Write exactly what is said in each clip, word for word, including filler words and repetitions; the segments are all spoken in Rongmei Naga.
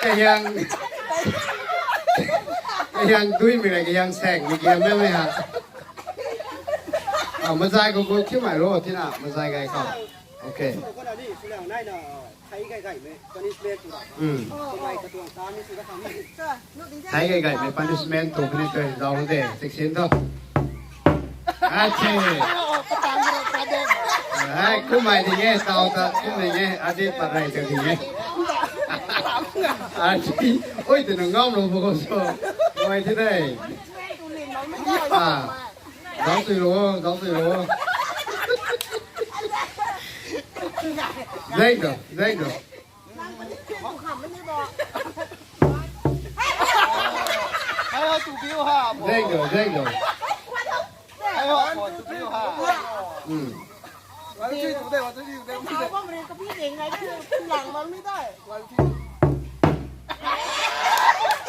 Kahiang, kahiang duimei rei, kahiang saeng mei kiam mei mei ha. Ah, mazai khou gu thiu mai ro, thina mazai gay khou. Okay. Thei gay gay mei punishment tu puni tei zau de, siksin tho. Ache. Ai, kumai ding e, tau ta, kumai ding e, adi parai ta ding e. Ache. Oi, tena ngam lo bo so. Kumai ti dei. Ah. Zauc tui lo, zauc tui lo. Zeng do, zeng do. Hai ho tu biu ha, bo. Zeng do, zeng do. Hai ho, bo, tu biu ha. Hmm. One, two, three, tu de, one, two, three, tu de, one, two, three. One, two, three.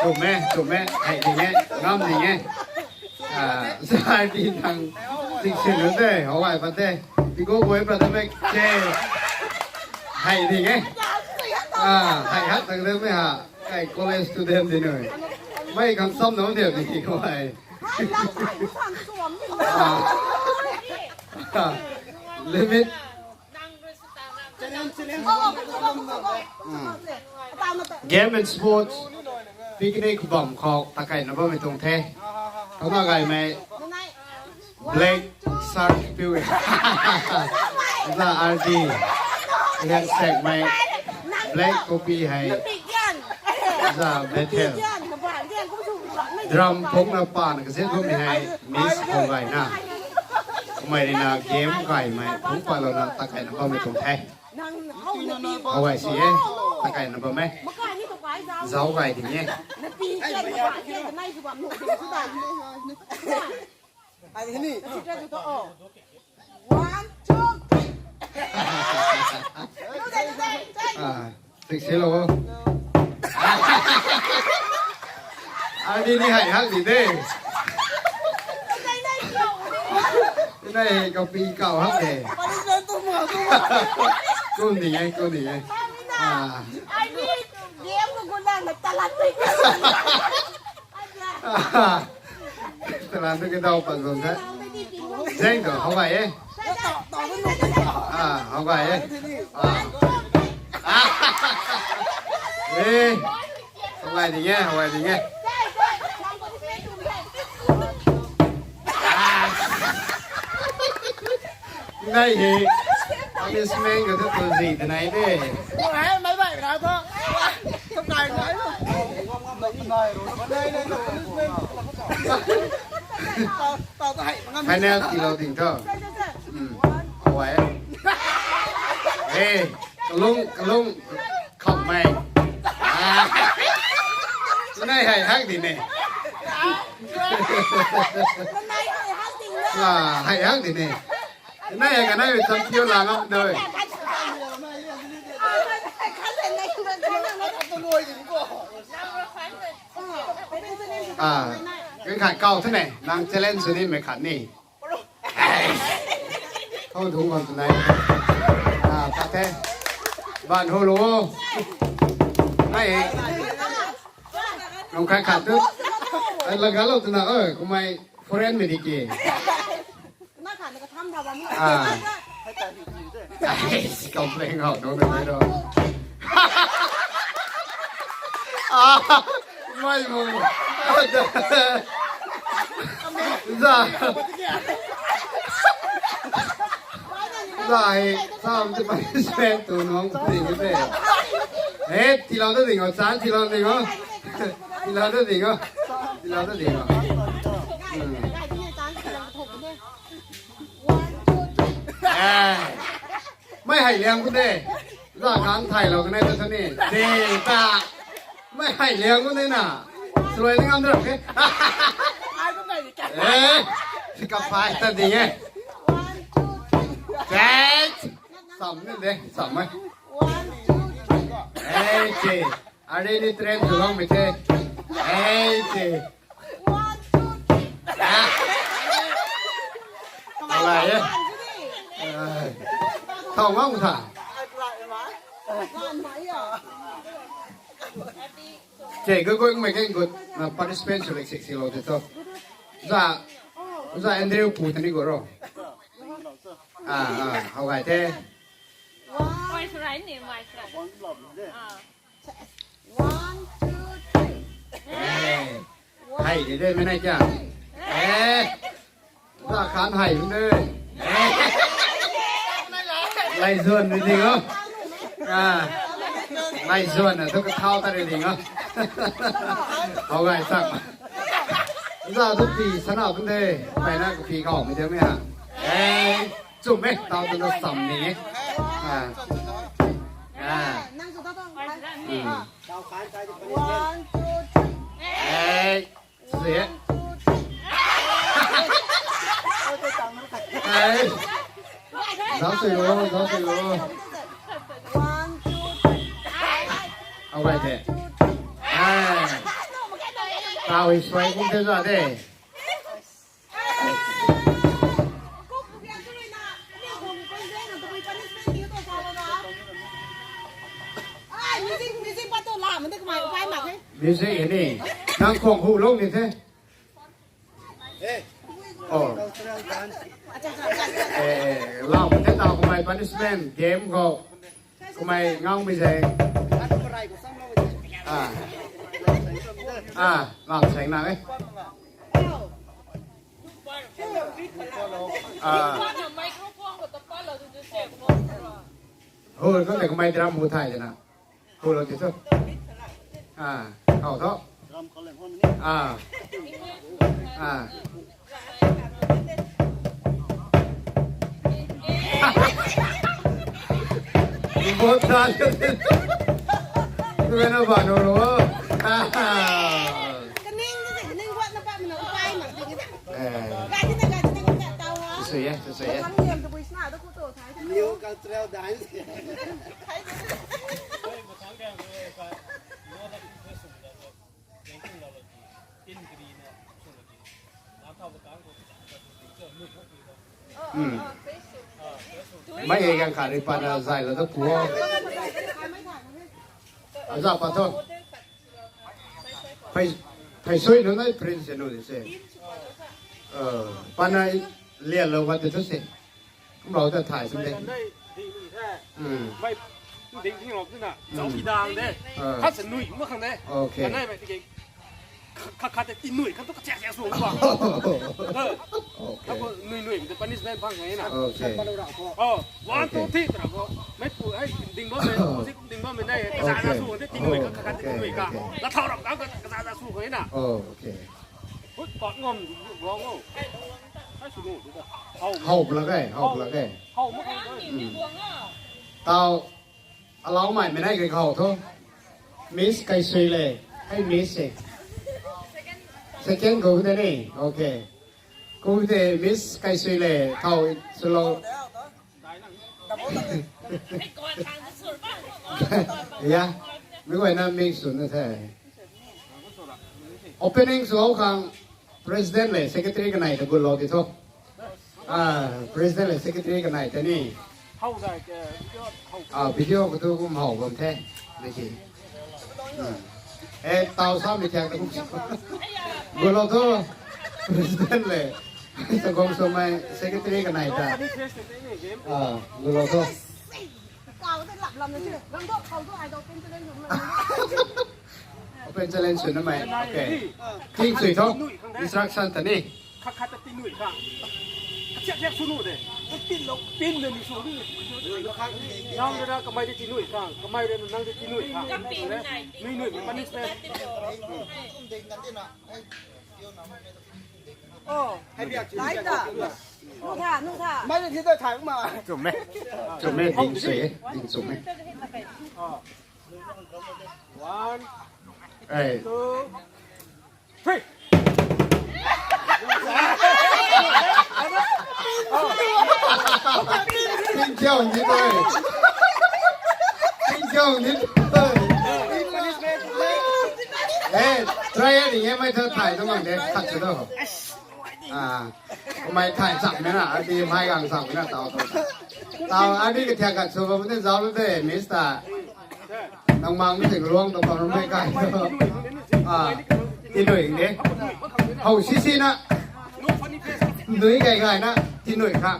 Chum e, chum e, hei ding e, ngam ding e. Ah, sai di nang, ting sin lu de, how ai pat de. Pi go boy brother mek che. Hei ding e. Ah, hei hak tang de me ha. Kai college student di noi. Mai khang sam no de di ko ai. Ah. Limit. Game and sports, picnic bam khou takai na bammei tuang the. Kama gaymei black shark piu e. Za R D. Lian sekmei black copy hei. Za Bethel. Drum phungna pan kazet bammei hei Miss Howgaina. Kumei rina game gaymei phung palouna takai na bammei tuang the. How gay si e, takai na bam e. Zauc gay ding e. Ai ni. One, two, three. Ah, tik si lo. Ai ni ni hei hak di de. Nai hei kapi kau hak de. Kum ni e, kum ni e. Ah. Ai ni game ko guna na talan ni. Talan tu ke dau pat bam the. Zeng tu, how gay e. Ah, how gay e. Ah. Ah. Eh. How gay ding e, how gay ding e. Ah. Nai hei. Punishment ka tu tu zi de nai de. Ua, hai, mai bai na tho. Ua, tum nai nai. Nai, nai, nai, punishment. Tau, tau, tau, hai, mangam. Final tilou ding tho. Hmm. How gay e. Eh, kalung, kalung. Kham mei. Ah. Nai hei hak di ne. Ah, hei hak di ne. Nai hei kanai champion la ngam doi. Ah, kan khat kau the ne, nang challenge sw ni mei khat ni. Khou thungc bam twna. Ah, pat the. Ban ho lo. Nai. Nung kai khat tu. Ai, lagalou twna, oi, kumei foreign mei di ki. Ah. Ai, complain hou nung nai lo. Ah, mai mu. Za. Za hei, sam tu punishment tu nung ding e. Eh, tilou tu ding o, chan tilou ding o. Tilou tu ding o. Tilou tu ding o. Hmm. Eh. Mei hei liang ku de. Za khang thaylou kanei ta sani. De ta. Mei hei liang ku de na. Swluai ni ngam dra ke. Eh, si ka phai ta ding e. Chat. Sam ni de, sam e. Eh, che. Are ni train tu long mei the. Eh, che. Alai e. Thau ngam tha. Che, goi goi mei keng gut, na participant sw lek sek si lo te to. Za, za Andrew pu tani go ro. Ah, ah, how gay the. Mai srai ni, mai srai. Ah. One, two, three. Eh. Hei di de mei nai kya. Eh. Za khan hei de. Eh. Lai zuan ni ding o. Ah. Lai zuan na tu ka thau ta ri ding o. How gay sak. Za tu pi sana kun de. Pai na ka pi khou mei de mei ha. Eh. Chum e, tau tu na sam ni e. Ah. Ah. Hmm. One, two, three. Hey. One, two, three. Hey. Zauc sui lo, zauc sui lo. One, two, three. How gay the. Hey. Au, suai kum the za de. Music, music pa tu la, mande kamai upai mak he. Music he ni. Nang khwang hu lou ni the. Oh. Eh, lau the ta kamai punishment game khou. Kamai ngau mi zai. Ah. Ah, ngau seng na eh. Ah. Hoi, ko te kamai drum hu thai de na. Hu lo ti thu. Ah, khou tho. Ah. Ah. Bahut sa. Tu na ba no lo. Ah. Kaning ni, kaning wat na pa mna upai mak ding na. Eh. Gadi na, gadi na, gadi na, tau ha. Susu ye, susu ye. Kang niam tu bui sna tu ku tu thai. New cultural dance. Hmm. Mai e gang khat ri pa na zai lo ta puo. Aza pa tho. Phai, phai sui nu nai print se nu de se. Eh, pa na lian lo wat de thu se. Kum rau ta thai sum de. Ding ni the. Hmm. Mai ding ding rau tu na. Zau ki dang de. Ah. Khat se nui ma khang de. Okay. Kanai mai ti ke. Khat khat ti nui khat tu ka chak chak su ba. Okay. Khat ko nui nui de punishment phang ngai na. Okay. Oh, one, two, three, tra ko. Mai pu ai ding ba me, music ding ba me nai. Ka chak chak su de ti nui khat khat ti nui ka. Okay, okay. La thau rap ka ka chak chak su ngai na. Oh, okay. Hut, pat ngam, guang o. Hai sw nu, du ta. Hau. Hau pla ke, hau pla ke. Hau ma hau. Hmm. Tau, alau mai, mei nai ke khou tho. Miss Kaisui le. Hey, Miss se. Second khou de ni. Okay. Kum te Miss Kaisui le. Khou sw lo. Ya, mi guay na mix sw na the. Opening sw khang president le secretary kanei ta gulou di tho. Ah, president le secretary kanei ta ni. Ah, video khou tu kum how bam the. Ni ki. Hmm. Eh, tau sa mi thiak ta kum. Gulou tho. President le. Sagong sw mei secretary kanei ta. Ah, gulou tho. Open challenge sw na mei. Okay. Ting sui tho. Instruction ta ni. Khat khat ta tinui khang. Chiak chiak sw nu de. Tin lo, tin de ni sw ni. Nang de na kamei de tinui khang, kamei de nang de tinui khang. Nui nui punishment. Oh, hai biak chi. Lai ta. Nu tha, nu tha. Mai de thi ta thai ma. Chum e. Chum e, ding sui, ding chum e. One. Hey. Two. Three. Ting kiau ni toi. Ting kiau ni toi. Eh, try ni ye mai tho thai tu mang de, khat se tho. Ah, mai thai chak me na, adi mai gang chak me na tau tho. Tau adi ke thiak khat sw bam de zau lu de, mister. Nang mang ting luang tu bam mei kai tu. Ah, tinui de. Hau si si na. Nui gai gai na, tinui kha.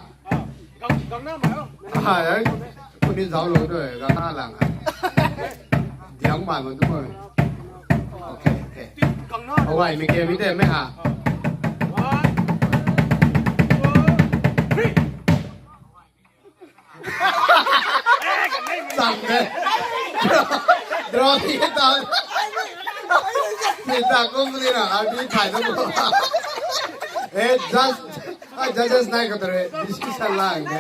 Ah, ai. Kuni zau lu tu, gang na lang. Diang mai ma tu mo. Okay, okay. Hau ai mi ke mi de mei ha. Cham de. Draw ti ta. Ti ta kum ni na, abi thai na bo. Eh, just, ah, judges nai ka tare. Decision lang de.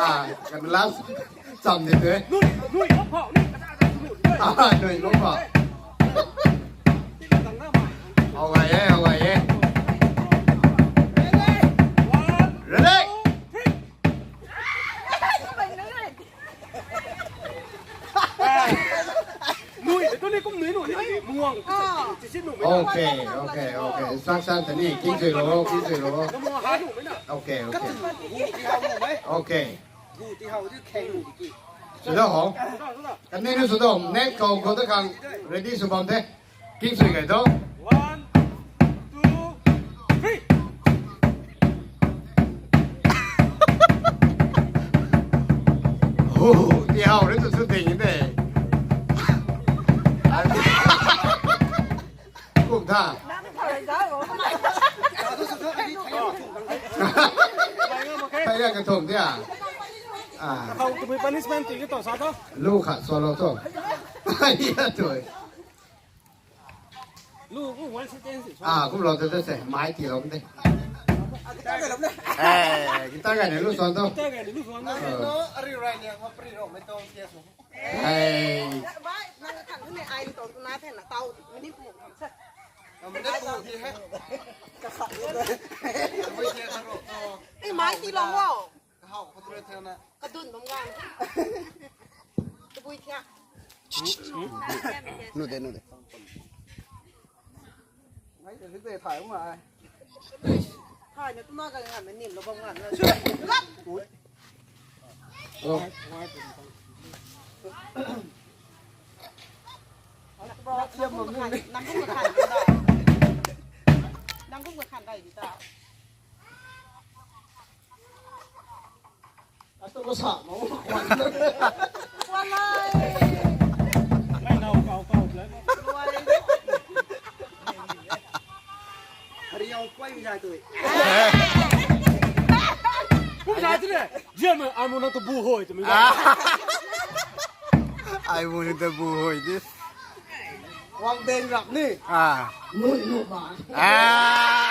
Ah, kan last cham de tu. Ah, nui mo pa. Hau ai e, hau ai e. Ready? Nui, tu ni kum nui nui. Okay, okay, okay. Instruction tani, king sui lo, king sui lo. Okay, okay. Okay. Sui da ho. Kani nu sui da ho. Next khou khou ta khang ready sw bam the. King sui kai tho. One, two, three. Hu, ti hau re tu sw ting de. Kum tha. Thai ya ka thum dia. Ah. Khou tabui punishment ti ki to sa to. Lu khat solo to. Ai ya tu. Lu ku one sentence. Ah, kum lo tu tu se, mai ti lo de. Eh, kita ga ne lu son to. Kita ga ne lu son to. Eh. Bai, nang kan ni ai to tu na the na tau, mini pu sa. Mini pu di he. Ka khat ni. Bai ke ka ro to. Eh, mai ti lo wo. Ka hau, ka ture the na. Ka dun bam ngan. Tabui thiak. Nu de, nu de. Ngai te hli te thai ma ai. Thai na tu na ka ngan na nim lo bam ngan na. Ui. Oh. Nang kum ka khan, nang kum ka khan dai di ta. Atu ko sa mo. Walai. Nai nau kau kau le. Hari yau kuai mi jai tu. Kum jai tu le. Jia me ai mo na tu bu hoi tu mi. Ai mo na tu bu hoi tu. Wang deng rap ni. Ah. Nui nu ba. Ah.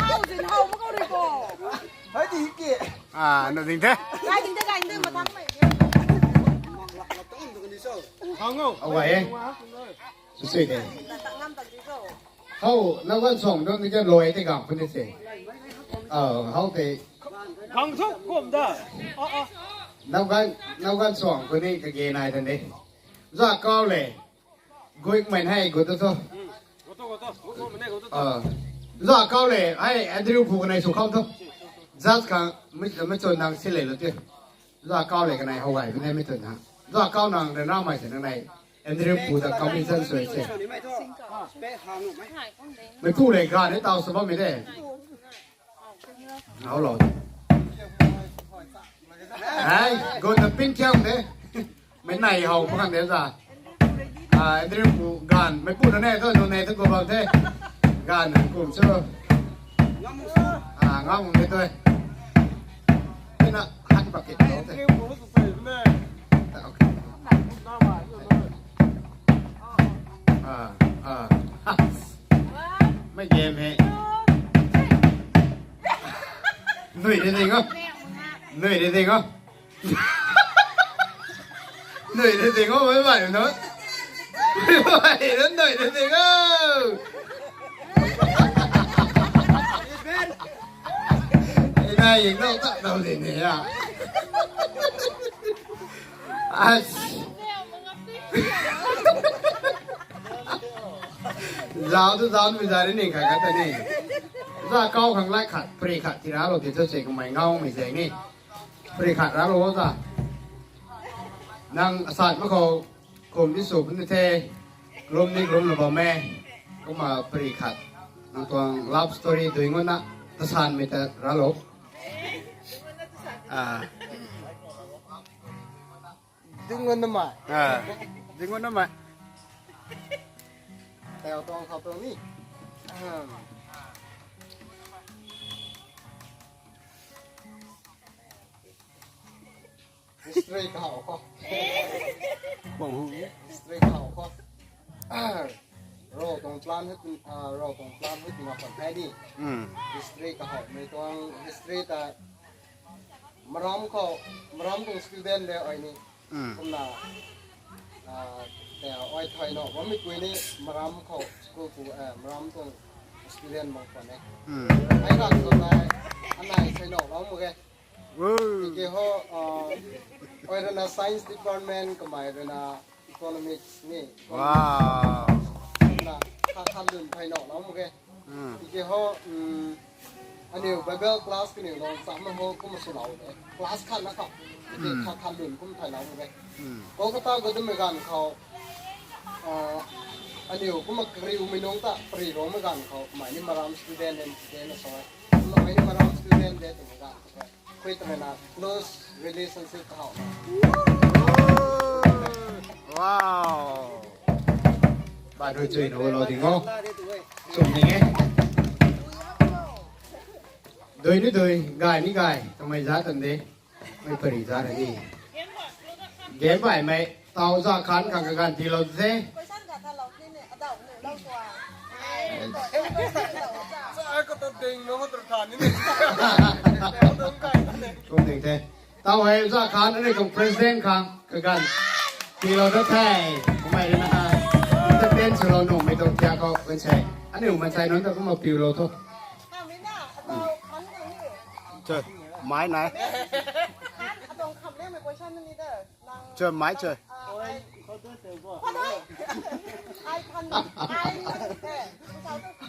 Hau zin hau ma kau ri ko. Hai di ki. Ah, nu ding the. Gai ding the, gai ding the, ma thang mai. Mang lak lak tang tu ni so. Hang o. Awai. Sui sui de. Ngam tak di so. Hau, nau gan song dong ni ke loi te gang puni se. Ah, hau te. Hang so kom da. Ah, ah. Nau gan, nau gan song puni ka ge nai tan de. Za kau le. Guik mai hei gu ta tho. Gu to, gu to, gu to, mane gu to. Ah. Za kau le, hei Andrew pu kanei su kham tho. Judge ka, mi, mi chon nang si le lo ti. Za kau le kanei hau gai, mi ne mi chon na. Za kau nang de na mai se nang nei. Andrew pu ta commission sui se. Mei pu le ga ne tau sa bam mi de. Hau lo. Ai, gu ta pin kiang de. Mei nai hau pa kan de za. Ah, Andrew pu gan, mei pu na ne to, no ne to gu bam the. Gan kum so. Ah, ngam de to. Pina han pa ke to. Okay. Ah, ah. Mei game he. Nui de ding o. Nui de ding o. Nui de ding o, mei bai no. Mei bai no, nui de ding o. Ei nai ying no ta dau de ne ya. As. Zau tu zau mi zari ni kha kha ta ni. Za kau khang lai khat, pri khat ti ra lo ti tu se kumai ngau mi zeng ni. Pri khat ra lo za. Nang asat ma khou kum di su pun the. Rum ni rum lo bam e. Kumna pri khat. Nang tuang love story dui ngun na ta san mi ta ra lo. Ah. Ding ngun na mai. Ah. Ding ngun na mai. Teo tong khou tong ni. Ahem. History kahaw khou. Bang hu. History kahaw khou. Rou tuang plan hei, ah, rou tuang plan hei tina khwan the ni. Hmm. History kahaw mei tuang history ta maram khou, maram tuang student de ai ni. Hmm. Kumna, ah, te ai thai no, bammei pui ni maram khou school pu, eh, maram tuang student bang khwan e. Hmm. Ai rak khou nai, anai sai no, bam mak ge. Woo. Tiki ho, ah, ai rui na science department kamei rui na, Economics ni. Wow. Na, kha kha lun thai nau lam ke. Hmm. Ike ho, um, aniu Bible class kaniw lou cham ho kum sw lou de. Class khat na kha. Ike Hmm. kha kha lun kum thai lam ke. Hmm. Kolkata go dum gan khou. Ah, aniu kum kariu mei nung ta pari rong mei gan khou. Mai ni maram student and student na so. Mai ni maram student de tu gan khou. Khui twmei na close relationship kahow. Wow. Ba rui chui na lou ding o. Chum ding e. Dui ni dui, gay ni gay, twmei za tan de. Mei pari za na ni. Game baihmei, tau za khan khang kaganv tiilou de. Sa ai ko ta ding no ko ta than ni. Kum ding the. Tau hei za khan aniu tuang president khang kaganv tiilou da the. Kumei rui na. Entertain swlou nuhmei tuang thiak khou kan se. Aniu mansei nunc ta kumna piulou tho. Choi, mai nai. Choi, mai choi.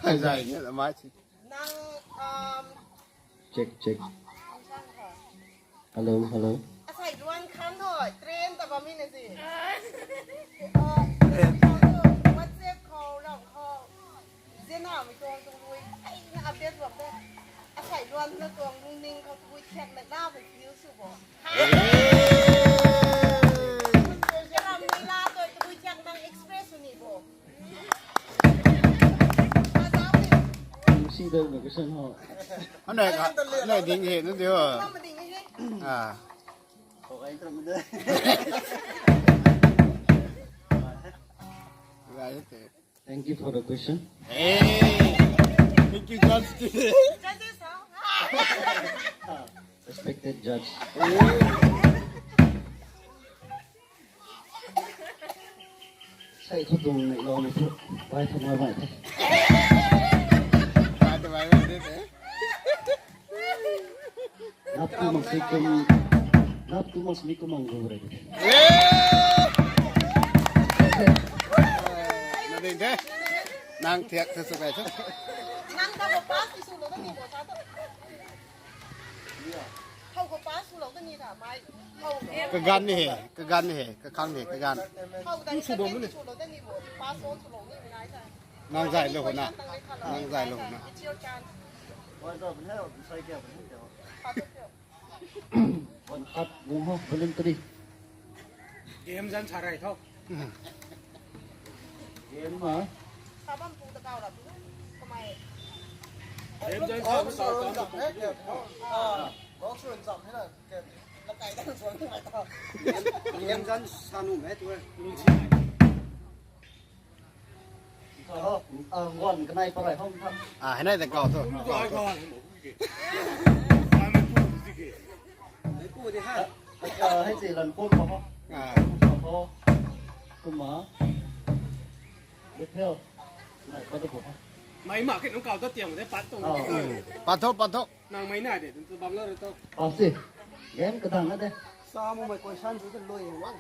Ai zai ni la mai si. Check, check. Hello, hello. Asei luan khan hoi, train ta bam mi na si. WhatsApp khou, ram khou. Zena mi tuang tuang lui, ai na update bam de. Asei luan na tuang lungning khou tui thiak na la mi feel sw bo. Ram mi la tu tui thiak nang express sw ni bo. Sim dei na question ho. Anei ka, anei ding he na dio. Lam ding he. Ah. Thank you for the question. Hey, thank you, Judge. Judges, how? Respected judge. Sai thu tuang nei lou ni thu, bai thu mai mai the. Bai thu mai mai the. Nap tu mak si kum, nap tu mak si kum ang gu re. Na ding the. Nang thiak thu sw kai thu. Nang ta bo pass ki sw lou ta ni bo sa ta. How ko pass sw lou ta ni ta mai. How ko. Kaganv ni he, kaganv ni he, kakhang ni he, kaganv. How ta ni sw lou ta ni bo pass on sw lou ni nai ta. Nang zay lou na. Nang zay lou na. It's your chance. One cut, one half, voluntary. Game zan sa rai tho. Game ma. Sa bam pu ta kau la tu. Kamai. Game zan sa rai tho. Game zan sa nu me tu. Ngon kanei parai hom tha. Ah, hei nai ta kau thu. Hei chi lan pum ma ho. Ah. Kumna. Bethel. Nai pa tu ho. Mai ma khe nung kau ta tiang de pat tu. Pat tho, pat tho. Nang mai nai de, tu bam la re to. Pau si. Game kadang na de. Sa mu mai question tu lui wang.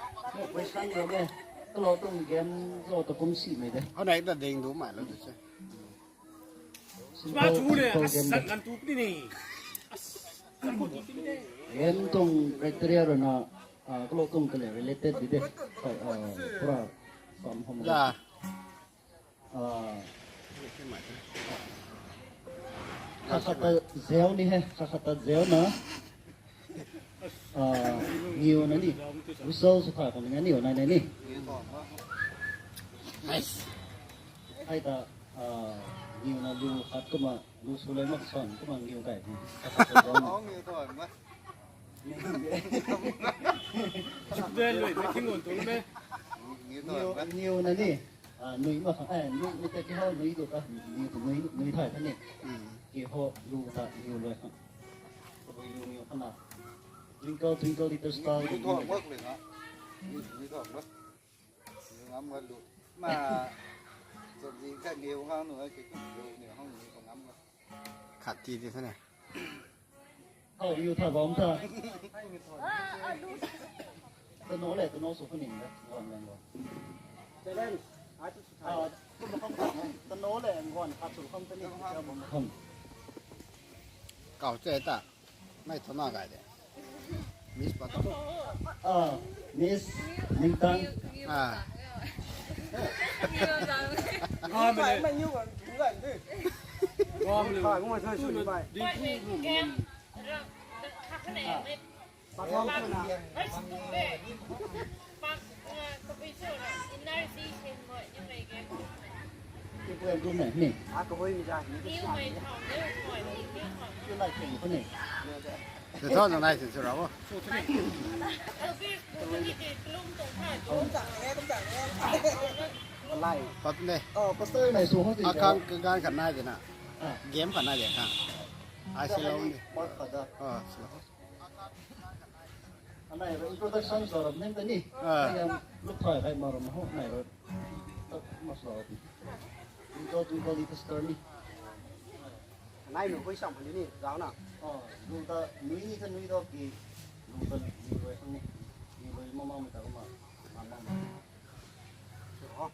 Question tu me. Kalou tuang game zauc tu kum si mei de. Hou nai ta ding du mai lo tu se. Sma chu ne, asan kan tu ni ni. Game tuang criteria rui na, ah, kalou tuang kale related di de. Ah, pura pam hom. La. Ah. Kha khat ta zeu ni he, kha khat ta zeu na. Ah, ngiu na ni. Result sw kha khang ni ngiu na ni. Nice. Ai ta, ah, ngiu na lu khat kumna, lu sw lei mak san kumna ngiu kai. Kha khat ta zeu na. Ngiu ta ma. Chukdel lui, me thing on tu me. Ngiu, ngiu na ni. Ah, nui ma khang, eh, nui, nui ta ki ho, nui tu ta, nui tu, nui, nui thai ta ni. Ki ho, lu ta, ngiu lui khang. Tabui lu ngiu khang na. Twinkle, twinkle, little star. Ngiu thong mak le na. Ngiu, ngiu thong mak. Ngiu ngam ga lu. Ma, so di ka ngiu khang nu, ki lu ngiu khang ngiu ngam ga. Khat ti ti sa ne. Hou, ngiu tha bam tha. Tano le, tano sw puni da, ngon le ngon. Challenge, ai tu sw thai. Ah, tu ma kham ta, tano le ngon khat sw kham ta ni. Kham. Kau che ta, nai thana gai de. Miss Pato. Ah, Miss Ningtang. Ah. Ngon le. Ngon le. Ngon le. Ngon le. Thon nai sin sura bo. Pat ne. Oh, pastor nai su ho. Akang kagan khat nai de na. Ah. Game khat nai de kang. Ai si lo ni. Part khat da. Ah, si lo. Anai ro introduction sw ram ning ta ni. Ah. Ai am lup thai khai ma ram ho nai ro. Tak mas lo. Twinkle twinkle little star ni. Nai nu hui sam ni zau na. Oh, lu ta nui ni ta nui do ki. Lu ta nui rui ni. Nui rui ma ma ma ta ma. Ma ma ma. Sure ho.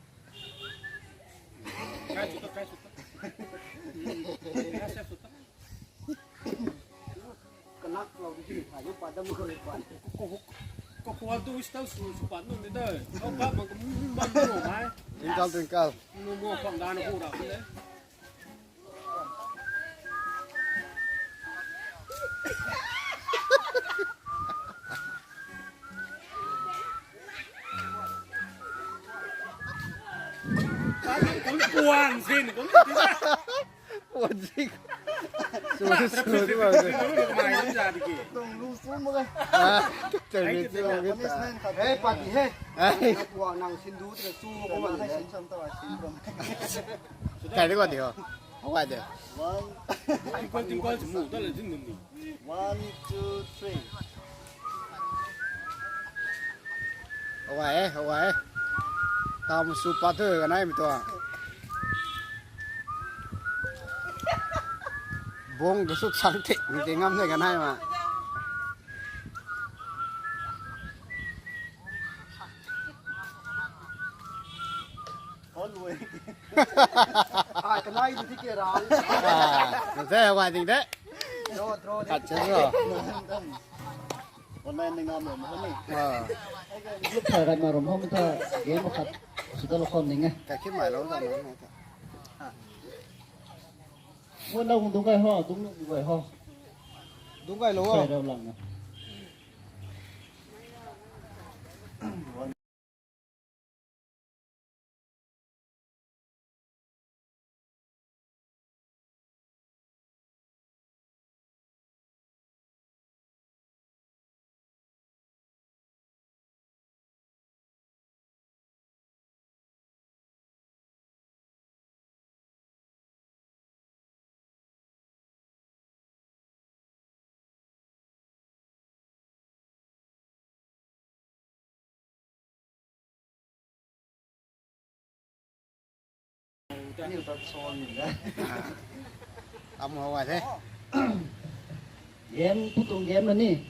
Kai sw ta, kai sw ta. Kai sw ta. Kanak lou di kini thai, pat dam ko ri pat. Ko, ko, ko tu style sw, sw pat nu ni de. Ko pat ma ko mu, mu, mu, mu, mai. Twinkle, twinkle. Mu, mu, pang dan ko ra de. Kuan sin, kuan sin. Kuan sin. Su, su, su, su. Mai ni ja di ki. Tuang lu su mo ga. Ah, chai ni su mo ga. Punishment khat. Hey, party, hey. Hey. Kuan nang sin du, tu su mo ko ma. Hai sin sam ta, sin sam. Kai de ko di ho. How are they? One. Twinkle, twinkle, mu, ta le jin ni. One, two, three. How are, how are? Tam su pa tu ga nai mi tu. Bong ga su chang thik, mi te ngam ne ga nai ma. Ai, kanai di ke ra. Ah, na te, how are they? Draw, draw. Khat chen ro. Online ni ngam ram ho ni. Ah. Group thai ram ma ram ho ta game khat. Sita lo khon ning e. Ka ki mai lo da lo ta. Mo na hung dung kai ho, dung dung kai ho. Dung kai lo. Sai rau lang na. Aniu ta sawn ni da. Am how are they? Game, putung game na ni.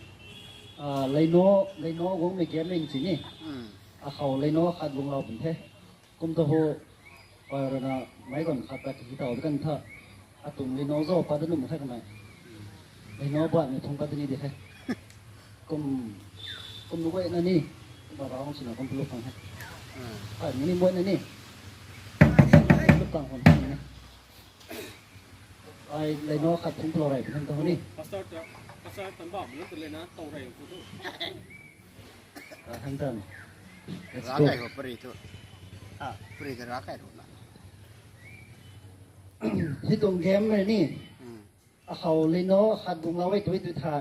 Ah, leino, leino guangmei game ning si ni. Hmm. Akhou leino khat guang lou bun the. Kum ta ho, ai rui na meic ganv khat ta kahei taw di kan tha. Atuang leino zauc pat da nuh mak khe kamei. Leino baihmei thung pat da ni di khe. Kum, kum nu guay na ni, ba ba hong sina kum pulu khang he. Hmm. Ai, ni ni guay na ni. Lu tang hon ni. Ai, leino khat thung pulou rey pun ta ni. Pastor ta, pastor tan bam lu ta leina taw rey pun tu. Ah, hang tan. Let's go. Ra kai ho pari thu. Ah, pari ta ra kai ho na. Hei tuang game mei ni. Hmm. Akhou leino khat guang lou e tui tui tha.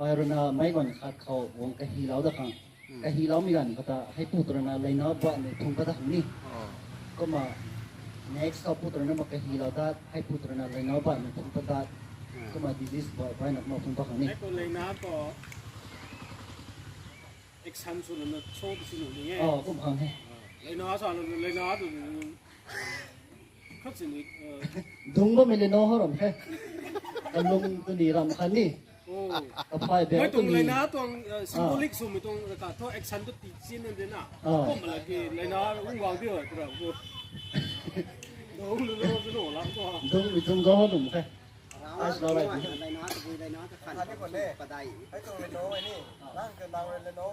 Ai rui na meic ganv khat khou guang kahei lou da khang. Hmm. Kahei lou mei ganv kata hei pu tu rui na leino baihmei thung pat da khang ni. Oh. Kumna next khou pu tu rui na ma kahei lou dat, hei pu tu rui na leino baihmei thung pat dat. Hmm. Kumna disease baih baih na kumna thung pat khang ni. Hei ko leina ko. Action sw lana show sw lana ni e. Oh, kum khang he. Leina sa lana, leina tu. Khat sini, eh. Dung bammei leino ho ram he. Kalung tu ni ram khat ni. Mei tuang leina tuang symbolic swmei tuang kha thu action tu ti chin na de na. Kum la ki leina ung guang di ho tu ra bu. Dong lu lo lu lo la ko. Dong mi tuang go lum khe. Ai lo lai. Leina tu leina ta khan. Padai. Ai tuang leina ni. Lang ke lang leina.